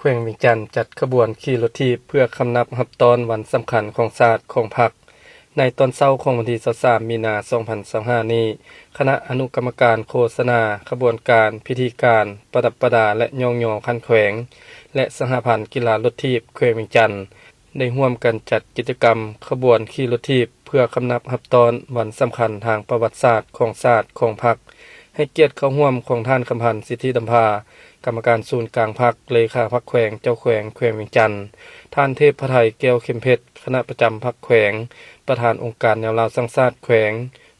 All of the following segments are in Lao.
ແຂວງວຽງຈັນຈັດຂະບວນຂີ່ລົດຖີບເພື່ອຄຳນັບຮັບຕ້ອນວັນສຳຄັນຂອງຊາດ, ຂອງພັກ. ໃນຕອນເຊົ້າຂອງວັນທີຊາວສາມ ມີນາ ສອງພັນຊາວຫ້ານີ້, ຄະນະອະນຸກຳມະການໂຄສະນາ, ຂະບວນການ, ພິທີການ, ປະດັບປະດາ ແລະ ຍ້ອງຍໍຂັ້ນແຂວງ ແລະ ສະຫະພັນກິລາລົດຖີບແຂວງວຽງຈັນ ໄດ້ຮ່ວມກັນຈັດກິດຈະກຳຂະບວນຂີ່ລົດຖີບ ເພື່ອຄຳນັບຮັບຕ້ອນວັນສຳຄັນທາງປະຫວັດສາດຂອງຊາດ, ຂອງພັກ, ໃຫ້ກຽດເຂົ້າຮ່ວມຂອງທ່ານ ຄຳພັນ ສິດທິດຳພາ ກຳມະການສູນກາງພັກ, ເລຂາພັກແຂວງ, ເຈົ້າແຂວງແຂວງວຽງຈັນ, ທ່ານ ເທບພະໄທ ແກ້ວເຂັມເພັດ ຄະນະປະຈຳພັກແຂວງ, ປະທານອົງການແນວລາວສ້າງຊາດແຂວງ,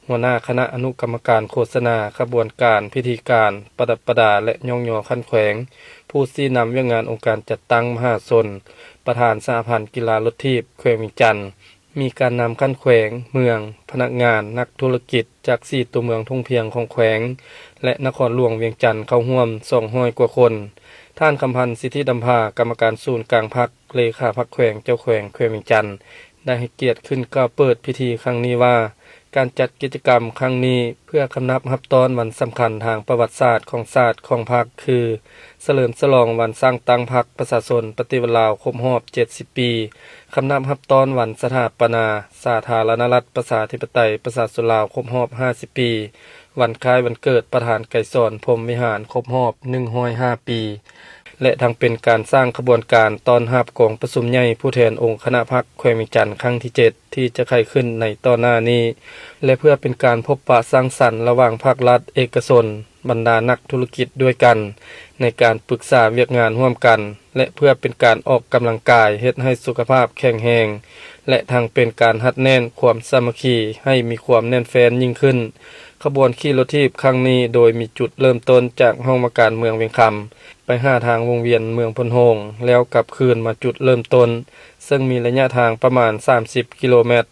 ຫົວໜ້າຄະນະອະນຸກຳມະການໂຄສະນາ, ຂະບວນການ, ພິທີການ, ປະດັບປະດາ ແລະ ຍ້ອງຍໍຂັ້ນແຂວງ, ຜູ້ຊີ້ນຳວຽກງານອົງການຈັດຕັ້ງມະຫາຊົນ, ປະທານສະຫະພັນກິລາລົດຖີບແຂວງວຽງຈັນ, ມີການນຳຂັ້ນແຂວງ, ເມືອງ, ພະນັກງານ, ນັກທຸລະກິດຈາກສີ່ຕົວເມືອງທົ່ງພຽງຂອງແຂວງ ແລະ ນະຄອນຫຼວງວຽງຈັນເຂົ້າຮ່ວມສອງຮ້ອຍກວ່າຄົນ. ທ່ານ ຄຳພັນ ສິດທິດຳພາ ກຳມະການສູນກາງພັກ, ເລຂາພັກແຂວງ, ເຈົ້າແຂວງແຂວງວຽງຈັນ ໄດ້ໃຫ້ກຽດຂຶ້ນກ່າວເປີດພິທີຄັ້ງນີ້ວ່າ, ການຈັດກິດຈະກຳຄັ້ງນີ້ ເພື່ອຄຳນັບຮັບຕ້ອນວັນສຳຄັນທາງປະຫວັດສາດຂອງຊາດ, ຂອງພັກ ຄື ສະເຫຼີມສະຫຼອງວັນສ້າງຕັ້ງພັກປະຊາຊົນປະຕິວັດລາວຄົບຮອບເຈັດສິບປີ, ຄຳນັບຮັບຕ້ອນວັນສະຖາປະນາສາທາລະນະລັດປະຊາທິປະໄຕປະຊາຊົນລາວຄົບຮອບຫ້າສິບປີ, ວັນຄ້າຍວັນເກີດປະທານໄກສອນ ພົມວິຫານ ຄົບຮອບໜຶ່ງຮ້ອຍຫ້າປີ ແລະ ທັງເປັນການສ້າງຂະບວນການຕ້ອນຮັບກອງປະຊຸມໃຫຍ່ຜູ້ແທນອົງຄະນະພັກແຂວງວຽງຈັນຄັ້ງທີເຈັດ ທີ່ຈະໄຂຂຶ້ນໃນຕໍ່ໜ້ານີ້ ແລະ ເພື່ອເປັນການພົບປະສັງສັນລະຫວ່າງພາກລັດ, ເອກະຊົນ, ບັນດານັກທຸລະກິດດ້ວຍກັນ ໃນການປຶກສາວຽກງານຮ່ວມກັນ ແລະ ເພື່ອເປັນການອອກກຳລັງກາຍເຮັດໃຫ້ສຸຂະພາບແຂງແຮງ ແລະ ທັງເປັນການຮັດແໜ້ນຄວາມສາມັກຄີໃຫ້ມີຄວາມແໜ້ນແຟ້ນຍິ່ງຂຶ້ນ. ຂະບວນຂີ່ລົດຖີບຄັ້ງນີ້ ໂດຍມີຈຸດເລີ່ມຕົ້ນຈາກຫ້ອງວ່າການເມືອງວຽງຄຳ ໄປຫາທາງວົງວຽນເມືອງໂພນໂຮງ ແລ້ວກັບຄືນມາຈຸດເລີ່ມຕົ້ນ, ເຊິ່ງມີໄລຍະທາງປະມານສາມສິບກິໂລແມັດ.